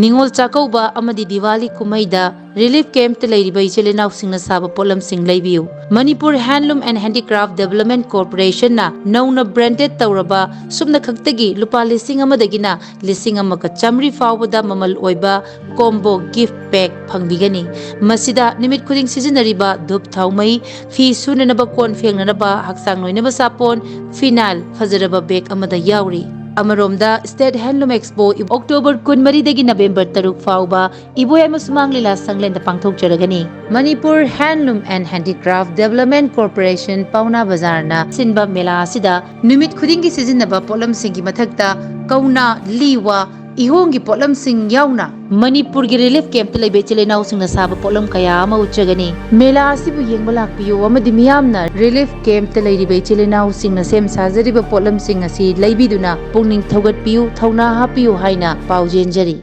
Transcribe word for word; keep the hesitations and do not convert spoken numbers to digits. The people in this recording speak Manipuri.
ꯅꯤꯉꯣꯜ ꯆꯥꯛꯀꯧꯕ ꯑꯃꯗꯤ ꯗꯤꯋꯥꯂꯤ ꯀꯨꯝꯍꯩꯗ ꯔꯤꯂꯤꯐ ꯀꯦꯝꯞꯇ ꯂꯩꯔꯤꯕ ꯏꯆꯤꯜ ꯏꯅꯥꯎꯁꯤꯡꯅ ꯁꯥꯕ ꯄꯣꯠꯂꯝꯁꯤꯡ ꯂꯩꯕꯤꯌꯨ꯫ ꯃꯅꯤꯄꯨꯔ ꯍꯦꯟꯂꯨꯝ ꯑꯦꯟ ꯍꯦꯟꯗꯤꯀ꯭ꯔꯥꯐ ꯗꯦꯕꯂꯞꯃꯦꯟ ꯀꯣꯔꯄꯣꯔꯦꯁꯟꯅ ꯅꯧꯅ ꯕ꯭ꯔꯥꯟꯗꯦꯗ ꯇꯧꯔꯕ ꯁꯨꯞꯅ ꯈꯛꯇꯒꯤ ꯂꯨꯄꯥ ꯂꯤꯁꯤꯡ ꯑꯃꯗꯒꯤꯅ ꯂꯤꯁꯤꯡ ꯑꯃꯒ ꯆꯥꯃꯔꯤ ꯐꯥꯎꯕꯗ ꯃꯃꯜ ꯑꯣꯏꯕ ꯀꯣꯝꯕꯣ ꯒꯤꯐ ꯄꯦꯛ ꯐꯪꯕꯤꯒꯅꯤ꯫ ꯃꯁꯤꯗ ꯅꯨꯃꯤꯠ ꯈꯨꯗꯤꯡ ꯁꯤꯖꯤꯟꯅꯔꯤꯕ ꯙꯨꯞ ꯊꯥꯎꯃꯩ, ꯐꯤ ꯁꯨꯅꯅꯕ ꯀꯣꯟ ꯐꯦꯡꯅꯅꯕ, ꯍꯛꯆꯥꯡ ꯅꯣꯏꯅꯕ ꯁꯥꯄꯣꯟ, ꯐꯤꯅꯥꯏꯜ ꯐꯖꯔꯕ ꯕꯦꯛ ꯑꯃꯗ ꯌꯥꯎꯔꯤ꯫ ꯑꯃꯔꯣꯝꯗ ꯁ꯭ꯇꯦꯠ ꯍꯦꯟꯂꯨꯝ ꯑꯦꯛꯁꯄꯣ ꯑꯣꯛꯇꯣꯕꯔ ꯀꯨꯟꯃꯔꯤꯗꯒꯤ ꯅꯕꯦꯝꯕꯔ ꯇꯔꯨꯛ ꯐꯥꯎꯕ ꯏꯕꯣꯌꯥꯏꯃ ꯁꯨꯃꯥꯡ ꯂꯤꯂꯥ ꯁꯪꯂꯦꯟꯗ ꯄꯥꯡꯊꯣꯛꯆꯔꯒꯅꯤ꯫ ꯃꯅꯤꯄꯨꯔ ꯍꯦꯟꯂꯨꯝ ꯑꯦꯟ ꯍꯦꯟꯗꯤꯀ꯭ꯔꯥꯐ ꯗꯦꯕꯂꯞꯃꯦꯟ ꯀꯣꯔꯄꯣꯔꯦꯁꯟ ꯄꯥꯎꯅꯥ ꯕꯖꯥꯔꯅ ꯁꯤꯟꯕ ꯃꯦꯂꯥ ꯑꯁꯤꯗ ꯅꯨꯃꯤꯠ ꯈꯨꯗꯤꯡꯒꯤ ꯁꯤꯖꯤꯟꯅꯕ ꯄꯣꯠꯂꯝꯁꯤꯡꯒꯤ ꯃꯊꯛꯇ ꯀꯧꯅꯥ, ꯂꯤ ꯋꯥ, ꯏꯍꯣꯡꯒꯤ ꯄꯣꯠꯂꯝꯁꯤꯡ ꯌꯥꯎꯅ ꯃꯅꯤꯄꯨꯔꯒꯤ ꯔꯤꯂꯤꯐ ꯀꯦꯝꯞꯇ ꯂꯩꯕ ꯏꯆꯤꯜ ꯏꯅꯥꯎꯁꯤꯡꯅ ꯁꯥꯕ ꯄꯣꯠꯂꯝ ꯀꯌꯥ ꯑꯃ ꯎꯠꯆꯒꯅꯤ꯫ ꯃꯦꯂꯥ ꯑꯁꯤꯕꯨ ꯌꯦꯡꯕ ꯂꯥꯛꯄꯤꯌꯨ ꯑꯃꯗꯤ ꯃꯤꯌꯥꯝꯅ ꯔꯤꯂꯤꯐ ꯀꯦꯝꯞꯇ ꯂꯩꯔꯤꯕ ꯏꯆꯤꯜ ꯏꯅꯥꯎꯁꯤꯡꯅ ꯁꯦꯝ ꯁꯥꯖꯔꯤꯕ ꯄꯣꯠꯂꯝꯁꯤꯡ ꯑꯁꯤ ꯂꯩꯕꯤꯗꯨꯅ ꯄꯨꯛꯅꯤꯡ ꯊꯧꯒꯠꯄꯤꯌꯨ, ꯊꯧꯅꯥ ꯍꯥꯞꯄꯤꯌꯨ ꯍꯥꯏꯅ ꯄꯥꯎꯖꯦꯟꯖꯔꯤ꯫